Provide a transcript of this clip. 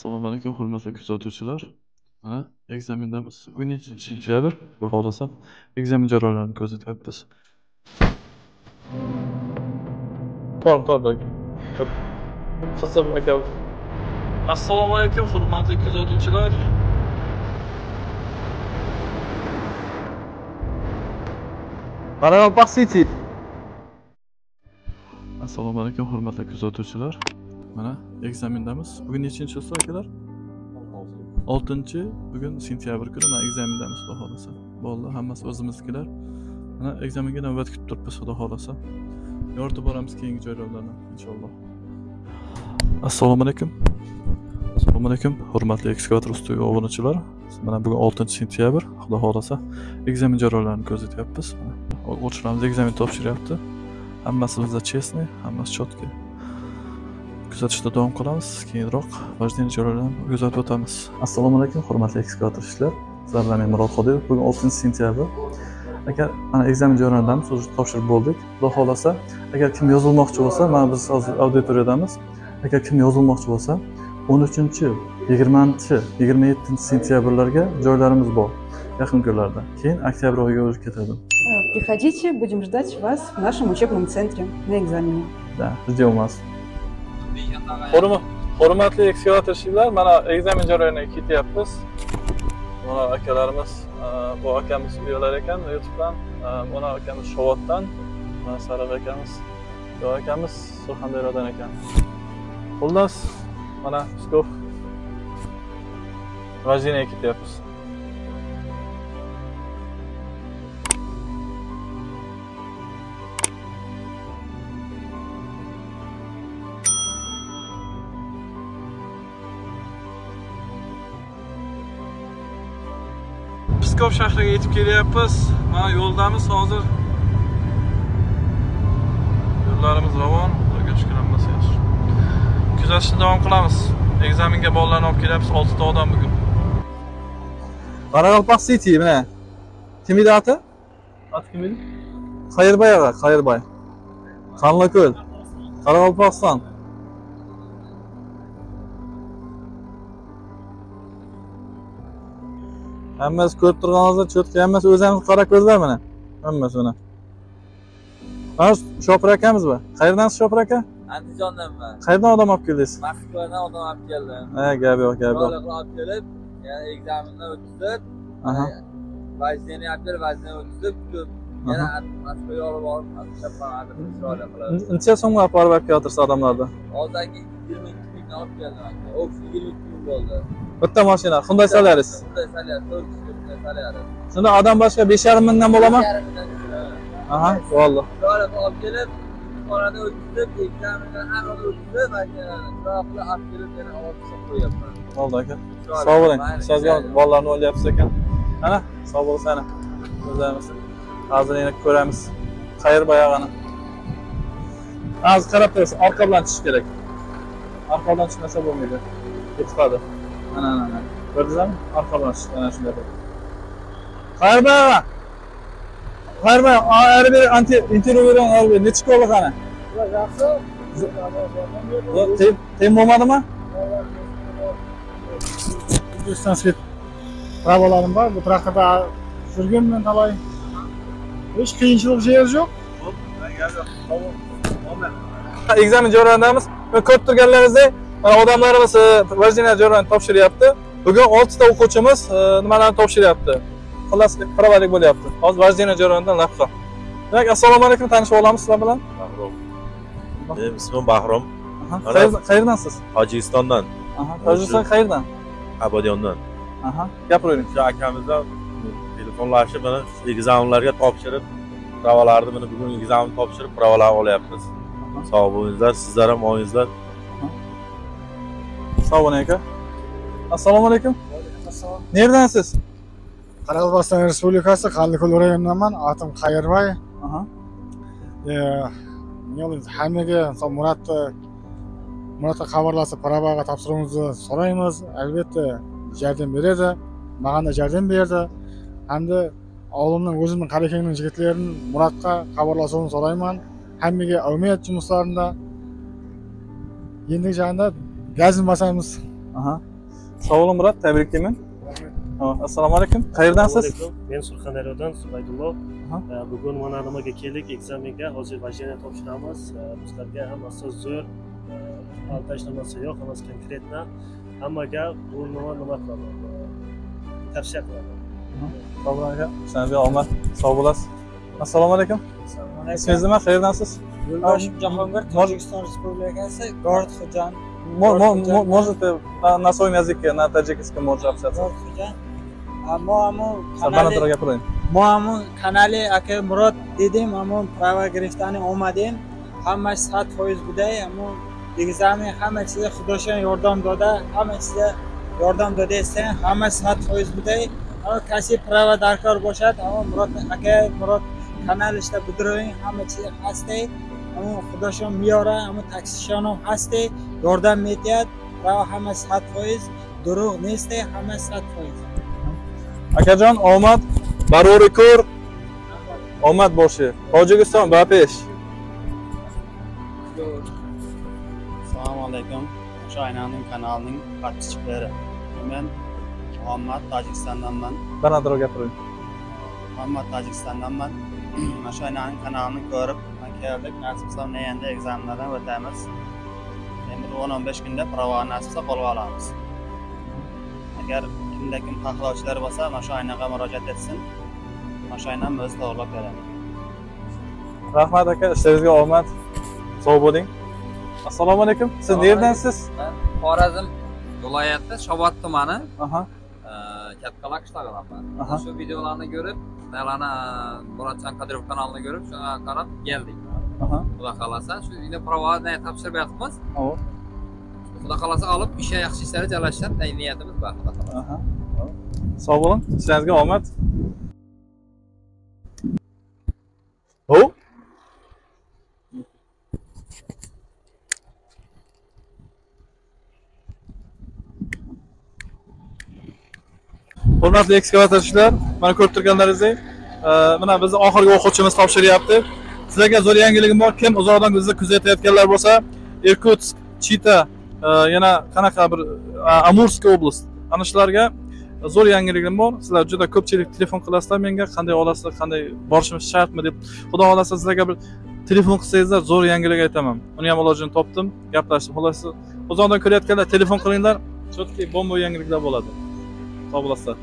Assalomu alaykum hurmatli kuzatuvchilar. Mana ekzamendamiz. Bugun nechinchi sentyabr, xudo xohlasa ekzamen jarayonlarini ko'rsatyapmiz. Assalomu alaykum hurmatli kuzatuvchilar. Qoraqalpoq City. Assalomu alaykum hurmatli kuzatuvchilar. Mana ekzamendamiz. Bugun nechinchi akalar? 6-chi, bugun sentyabr kuni mana ekzamendamiz, xudo xohlasa. Bolalar hammasi o'zimiznikilar. Mana ekzamenga navbat kutib turibmiz, xudo xohlasa. Yoritib boramiz keyingi jarayonlarni inshaalloh. Assalomu alaykum. Assalomu alaykum hurmatli ekskavator ustiga obunachilar. Mana bugun 6-sentyabr, xudo xohlasa ekzamen jarayonlarini ko'rsatyapmiz. O'quvchilarimiz ekzamen topshiryapti. Hammasi bizda chestniy, hammasi chotki. Kuzatishda davom qilamiz. Keyinroq vождение jarayonlarini kuzatib o'tamiz. Assalomu alaykum hurmatli ekskavator ishchilar. Sizlar bilan men Murod Qodirov. Bugun 6-sentyabr. Agar mana ekzamen jarayonidamiz, o'zi topshirib bo'ldik. Xudo xohlasa, agar kim yozilmoqchi bo'lsa, mana biz hozir auditoriyadamiz. Agar kim yozilmoqchi bo'lsa, 13-chi, 20-chi, 27-sentyabrlarga joylarimiz bor yaqin kunlarda. Keyin oktyabr oyiga o'tib ketadi. Приходите, будем ждать вас в нашем учебном центре на экзамене. Да, ждем вас. Hurmatli ekskavatorchilar, mana ekzamen jarayoniga ketyapmiz. Mana akalarimiz, bu akamiz uyalar ekan YouTube'dan, mana akamiz Shovotdan, mana Sariq akamiz, bu akamiz Surxondaryodan ekan. Xullas, mana Pskov vождениеga ketyapmiz. Pskov shahriga yetib kelyapmiz. Mana yo'ldamiz hozir. Yo'llarimiz ravon, Xudoga shukr, hammasi yaxshi. Kuzatishni davom qilamiz. Ekzamenga bolalarni olib kelyapmiz, 6 ta odam bugun. Qoraqalpoq City mana. Kim edi oti? Oti kim edi? Qayirboy og'a, Qayirboy. Qanliko'l. Qoraqalpog'iston. Hammasi ko'rib turganingizda cho'tka, hammasi o'zimiz qora ko'zlar mana. Hammasi mana. Mana shopir akamiz bu. Qayerdansiz shopir aka? Andijondanman. Qayerdan odam olib keldingiz? Moskvadan odam olib keldim. Ha, gap yo'q, gap yo'q. Chiroyli olib kelib, yana ekzamendan o'tkazib, vождение olib kelib, vождение o'tkazib, kutib, yana Moskvaga olib borib, chiroyli qilib. Necha so'mga olib borib olib kelyapsiz odamlarni? Hozirgi 22 mingdan olib keldim aka. Общий 22 ming bo'ldi. Bitta mashina, Hyundai Solaris. Hyundai Solaris, 4 kishilik Hyundai Solaris. Shunda odam boshqa 5,5 mingdan bo'ladimi? 5,5 mingdan. Aha, bo'ldi. Chiroyli olib kelib, xonada o'tkazib, ekzamendan hammasini o'tkazib, mashinani chiroyli olib kelib, yana olib chiqib qo'yapman. Bo'ldi aka. Sog' bo'ling. Ishingizga bolalarni o'ylayapsiz ekan. Ana, sog' bo'lsin ana. O'zimiz hozir yana ko'ramiz. Qayirboy og'ani. Hozir qarab turasiz, orqa bilan tushish kerak. Orqa bilan tushmasa bo'lmaydi. Ketib qoladi. Ana, ana, ana. Ko'rdingizmi? Orqa bilan tushdi, ana shunday. Qayirboy og'a. Qayirboy, ari beri anti intervyu bering, ari beri necha qo'li qani? Yaxshi. Tem bo'lmadimi? O'zbekiston svet pravolarim bor. Bu traktorda yurganman talay. Hech qiyinchilik yeri yo'q. Ekzamen jarayonidamiz. Ko'rib turganlaringizdek, mana odamlarimiz vождение jarayonini topshiryapti. Bugun 6 ta o'quvchimiz nimalarni topshiryapti. Xullas, pravalik bo'lyapti. Hozir vождение jarayonidan lavha. Demak, assalomu alaykum, tanishib olamiz sizlar bilan. Bahrom. Benim ismim Bahrom. Qayerdansiz? Tojikistondan. Aha, Tojikiston qayerdan? Abadiyondan. Aha, gapiravering. Shu akamizdan telefonlashib, mana ekzamenlarga topshirib, pravalarni mana bugun ekzamen topshirib, pravalar olyapmiz. Sog' bo'linglar, sizlar ham olingizlar. Sog' bo'ling aka. Assalomu alaykum. Assalom. Nerdansiz? Qoraqalpog'iston Respublikasi Qanliko'l rayonidanman. Atim Qayirboy. Aha. Hammaga Muratga xabarlashib pravaga topshirishimizni so'raymiz. Albatta yordam beradi. Menga da yordam berdi. Hamda ovulimning o'zimning Qorakengning yigitlarini Muratga xabarlashishini so'rayman. Hammaga omad jumuslarida. Endigi jag'ida gazini bosamiz. Aha. Sog' bo'ling Murod, tabriklayman. Assalomu alaykum. Qayerdansiz? Men Surxondaryodan Subaydullo. Bugun mana nimaga keldik ekzamenga. Hozir vajjani topshiramiz. Bizlarga hammasi zo'r. Aldash nimasi yo'q, hammasi konkretно. Hammaga bu nima qilaman? Tavsiya qilaman. Sog' bo'ling aka. Sizlarga omad. Sog' bo'lasiz. Assalomu alaykum. Assalomu alaykum. Ismingiz nima? Qayerdansiz? Yo'ldosh Jahongir, Tojikiston Respublikasi, Город Худжанд. Можете на своем языке, на таджикском можно общаться. Город Худжанд. Мо ҳамун канали ака Мурод дидем, ҳамун права гирифтани омадем. Ҳамаш 100% будай, ҳамун экзамен ҳама чиза худошон ёрдам дода, ҳама чиза ёрдам додаестен, ҳама 100% будай. Ҳама каси права даркор бошад, ҳамун Мурод ака Мурод каналишда будуровин, ҳама чиз ҳастай. Ҳамун худошон меёра, ҳамун таксишонам ҳастай, ёрдам медиҳад. Права ҳама 100%, дурӯғ нестай, ҳама 100%. Akajon, omad, barori ko'r, omad boshi. Tojikiston ba pesh. Assalomu alaykum. O'sha Aynaning kanalining подписчиклari. Men Muhammad Tojikistondanman. Balandroq gapiring. Muhammad Tojikistondanman. O'sha Aynaning kanalini ko'rib keldik. Nasib qilsa endi ekzamenlardan o'tamiz. Endi 10-15 kunda prava nasib qilsa qo'lga olamiz. Agar kimda kim xohlovchilar bo'lsa, mana shu aynaga murojaat etsin. Mana shu aynam o'zi to'g'rilab beradi. Rahmat aka, ishlaringizga omad. Sog' bo'ling. Assalomu alaykum. Siz qayerdansiz? Men Xorazm viloyati Shovot tumani. Kattaqal'a qishlog'idanman. Shu videolarni ko'rib, Mavlana Murodjon Qodirov kanalini ko'rib, shunga qarab keldik. Xudo xolasa, shu endi pravani topshirib. Xudo xolasa olib, ishga yaxshi ishlarga joylashishdan niyatimiz bor, xudo xolasa. Sog' bo'ling, ishlaringizga omad. Ho. Hurmatli ekskavatorchilar, mana ko'rib turganlaringizdek, mana bizni oxirgi o'quvchimiz topshiryapti. Sizlarga zo'r yangiligim bor. Kim uzoqdan bizni kuzatayotganlar bo'lsa, Irkutsk, Chita, yana qanaqa bir Amurskiy oblast, ana shularga zo'r yangiligim bor. Sizlar juda ko'pchilik telefon qilasizlar menga, qanday olasizlar, qanday borishimiz shartmi deb. Xudo xolasa sizlarga bir telefon qilsangizlar zo'r yangilik aytaman. Uni ham ilojini topdim, gaplashdim. Xullas, uzoqdan ko'rayotganlar telefon qilinglar, chotki bomba yangiliklar bo'ladi. Sog' bo'lasizlar.